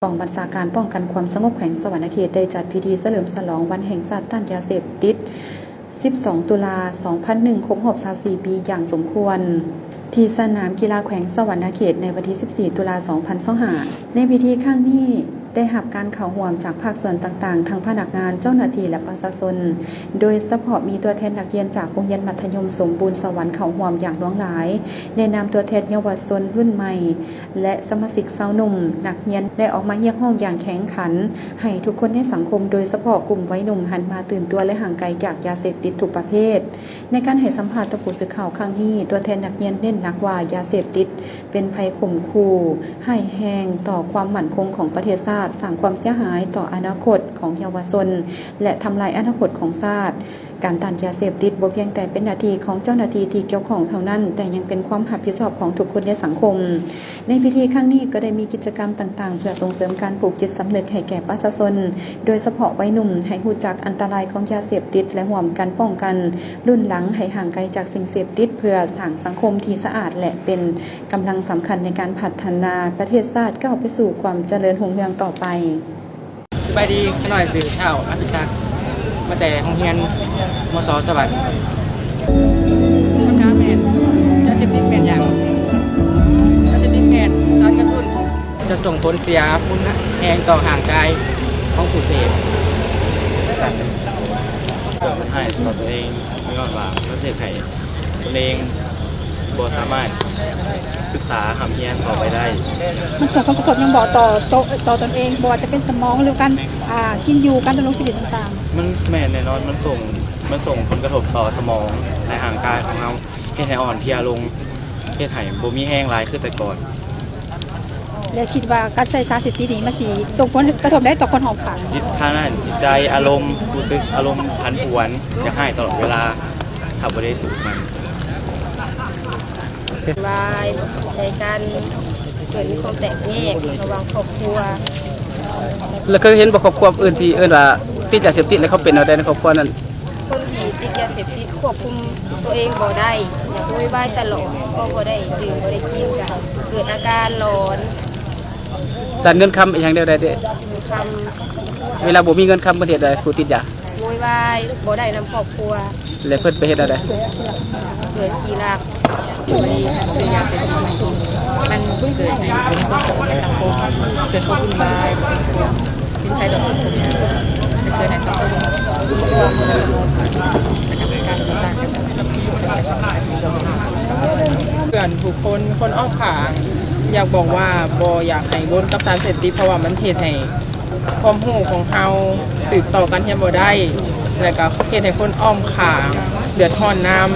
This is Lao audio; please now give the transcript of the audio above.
ກອງບັນຊາການປ້ອງກັນຄວາມສະຫງົບແຂວງສະຫວັນນະເຂດ ໄດ້ຈັດພິທີສະເຫຼີມສະຫຼອງວັນແຫ່ງຊາດຕ້ານຢາເສບຕິດ ສິບສອງ ຕຸລາ ສອງພັນໜຶ່ງ ຄົບຮອບ ຊາວສີ່ ປີ ຢ່າງສົມຄວນ ທີ່ສະໜາມກິລາແຂວງສະຫວັນນະເຂດ ໃນວັນທີ ສິບສີ່ ຕຸລາ ສອງພັນຊາວຫ້າ. ໃນພິທີຄັ້ງນີ້ ໄດ້ຮັບການເຂົ້າຮ່ວມຈາກພາກສ່ວນຕ່າງໆ ທັງພະນັກງານ, ເຈົ້າໜ້າທີ່ ແລະ ປະຊາຊົນ, ໂດຍສະເພາະມີຕົວແທນນັກຮຽນຈາກໂຮງຮຽນມັດທະຍົມສົມບູນສະຫວັນເຂົ້າຮ່ວມຢ່າງຫຼວງຫຼາຍ. ໃນນາມຕົວແທນເຍົາວະຊົນລຸ້ນໃໝ່ ແລະ ສະມາຊິກຊາວໜຸ່ມ, ນັກຮຽນໄດ້ອອກມາຮຽກຮ້ອງຢ່າງແຂງຂັນ ໃຫ້ທຸກຄົນໃນສັງຄົມ, ໂດຍສະເພາະກຸ່ມໄວໜຸ່ມ, ຫັນມາຕື່ນຕົວ ແລະ ຫ່າງໄກຈາກຢາເສບຕິດທຸກປະເພດ. ໃນການໃຫ້ສຳພາດຕໍ່ຜູ້ສື່ຂ່າວຄັ້ງນີ້, ຕົວແທນນັກຮຽນເນັ້ນໜັກວ່າ ຢາເສບຕິດເປັນໄພຂົ່ມຂູ່ຮ້າຍແຮງຕໍ່ຄວາມໝັ້ນຄົງຂອງປະເທດຊາດ, ສ້າງຄວາມເສຍຫາຍຕໍ່ອະນາຄົດຂອງເຍົາວະຊົນ ແລະ ທຳລາຍອະນາຄົດຂອງຊາດ. ການຕ້ານຢາເສບຕິດບໍ່ພຽງແຕ່ເປັນໜ້າທີ່ຂອງເຈົ້າໜ້າທີ່ທີ່ກ່ຽວຂ້ອງເທົ່ານັ້ນ, ແຕ່ຍັງເປັນຄວາມຮັບຜິດຊອບຂອງທຸກຄົນໃນສັງຄົມ. ໃນພິທີຄັ້ງນີ້ກໍໄດ້ມີກິດຈະກຳຕ່າງໆ ເພື່ອສົ່ງເສີມການປູກຈິດສຳນຶກໃຫ້ແກ່ປະຊາຊົນ, ໂດຍສະເພາະໄວໜຸ່ມ, ໃຫ້ຮູ້ຈັກອັນຕະລາຍຂອງຢາເສບຕິດ ແລະ ຮ່ວມກັນປ້ອງກັນລຸ້ນຫຼັງໃຫ້ຫ່າງໄກຈາກສິ່ງເສບຕິດ, ເພື່ອສ້າງສັງຄົມທີ່ສະອາດ ແລະ ເປັນກຳລັງສຳຄັນໃນການພັດທະນາປະເທດຊາດ ກ້າວໄປສູ່ຄວາມຈະເລີນຮຸ່ງເຮືອງຕໍ່ໄປ. ສະບາຍດີ, ຂ້ານ້ອຍຊື່ ທ້າວ ອະພິສັກ ມາແຕ່ໂຮງຮຽນ ມສ ສະຫວັນ. ຄຳຖາມແມ່ນ ຢາເສບຕິດແມ່ນຫຍັງ? ຢາເສບຕິດແມ່ນສານກະຕຸ້ນ ຈະສົ່ງຜົນເສຍຮຸນແຮງຕໍ່ຮ່າງກາຍຂອງຜູ້ເສບ. ເກີດຜົນຮ້າຍຕໍ່ຕົວເອງ ຍ້ອນວ່າມັນເຮັດໃຫ້ຕົນເອງບໍ່ສາມາດສຶກສາຮ່ຳຮຽນຕໍ່ໄປໄດ້. ມັນສົ່ງຜົນກະທົບຫຍັງບໍ່ຕໍ່ໂຕ ຕໍ່ຕົນເອງ ບໍ່ວ່າຈະເປັນສະໝອງ ຫຼື ການ ອ່າ ກິນຢູ່ ການດຳລົງຊີວິດຕ່າງໆ? ມັນແມ່ນແນ່ນອນ, ມັນສົ່ງ ມັນສົ່ງຜົນກະທົບຕໍ່ສະໝອງ ແລະ ຮ່າງກາຍຂອງເຮົາ, ເຮັດໃຫ້ອ່ອນເພຍລົງ, ເຮັດໃຫ້ບໍ່ມີແຮງຫຼາຍຄືແຕ່ກ່ອນ. ແລະ ຄິດວ່າການໃຊ້ສານເສບຕິດນີ້ ມັນຊິສົ່ງຜົນກະທົບໃດຕໍ່ຄົນຮອບຂ້າງ? ຈິດ ທາງດ້ານຈິດໃຈ, ອາລົມ, ຮູ້ສຶກອາລົມຜັນຜວນ, ຢາກຮ້າຍຕະຫຼອດເວລາ ຖ້າບໍ່ໄດ້ສູບມັນ. ວາຍໃສ່ກັນ, ເກີດມີຄວາມແຕກແຍກລະຫວ່າງຄອບຄົວ. ແລ້ວເຄີຍເຫັນບໍ່ຄອບຄົວອື່ນທີ່ເອີ້ນວ່າຕິດຢາເສບຕິດ ແລ້ວເຂົາເປັນແນວໃດໃນຄອບຄົວນັ້ນ? ຄົນທີ່ຕິດຢາເສບຕິດຄວບຄຸມຕົວເອງບໍ່ໄດ້, ຢາກໂວຍວາຍຕະຫຼອດ, ພໍບໍ່ໄດ້ດື່ມ ບໍ່ໄດ້ກິນ ກະເກີດອາການຫຼອນ. ດ້ານເງິນຄຳອີ່ຫຍັງແນວໃດເດ້? ເງິນຄຳ. ເວລາບໍ່ມີເງິນຄຳ ເພິ່ນເຮັດໃດ ຜູ້ຕິດຢາ? ໂວຍວາຍ ບໍ່ໄດ້ນຳຄອບຄົວ. ແລ້ວເພິ່ນໄປເຮັດແນວໃດ? ເກີດຂີ້ລັກ. ທີ່ນີ້ ຊື້ຢາເສບຕິດມາກິນ ມັນເກີດໃຫ້ບໍ່ມີຄວາມສະຫງົບໃນສັງຄົມ, ເກີດຄວາມວຸ່ນວາຍໃນສັງຄົມ, ເປັນໄພຕໍ່ສັງຄົມ, ແລະ ເກີດໃຫ້ສັງຄົມມີຄວາມບໍ່ສະຫງົບ ແລະ ກໍມີການຕໍ່ຕ້ານກັນ. ເພື່ອນທຸກຄົນ, ຄົນອ້ອມຂ້າງ ຢາກບອກວ່າບໍ່ຢາກໃຫ້ວົນກັບສານເສບຕິດ ເພາະວ່າມັນເຮັດໃຫ້ຄວາມຮູ້ຂອງເຮົາສືບຕໍ່ການຮຽນບໍ່ໄດ້ ແລະ ກໍເຮັດໃຫ້ຄົນອ້ອມຂ້າງເດືອດຮ້ອນນຳ.